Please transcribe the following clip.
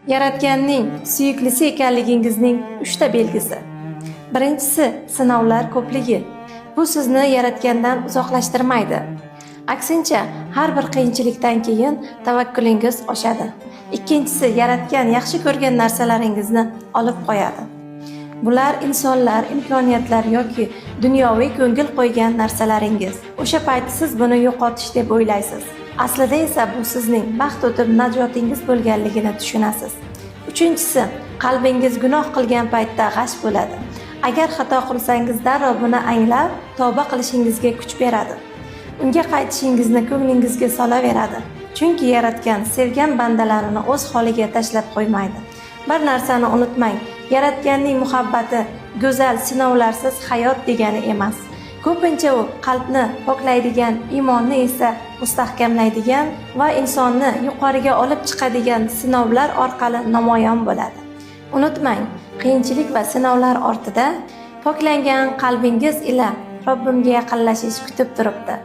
Yaratganning suyuklisi ekanligingizning 3 ta belgisi. Birinchisi, sinovlar ko'pligi. Bu sizni Yaratgandan uzoqlashtirmaydi. Aksincha, har bir qiyinchilikdan keyin tavakkulingiz oshadi. Ikkinchisi, Yaratgan yaxshi ko'rgan narsalaringizni olib qo'yadi. Bular insonlar, imkoniyatlar yoki dunyoviy ko'ngil qo'ygan narsalaringiz. O'sha payt siz buni yo'qotish deb o'ylaysiz. Aslida esa bu sizning baxt o'tib najotingiz bo'lganligini tushunasiz. Uchinchisi, qalbingiz gunoh qilgan paytda g'ash bo'ladi. Agar xato qilsangiz, darrov buni anglab, tavba qilishingizga kuch beradi. Unga qaytishingizni ko'nglingizga solaveradi. Chunki Yaratgan sevgan bandalarini o'z holiga tashlab qo'ymaydi. Bir narsani unutmang: Yaratganning muhabbati go'zal sinovlarsiz hayot degani emas. Ko'pincha u qalbni poklaydigan, iymonni esa mustahkamlaydigan va insonni yuqoriga olib chiqadigan sinovlar orqali namoyon bo'ladi. Unutmang, qiyinchilik va sinovlar ortida poklangan qalbingiz ila Robbimga yaqinlashish kutib turibdi.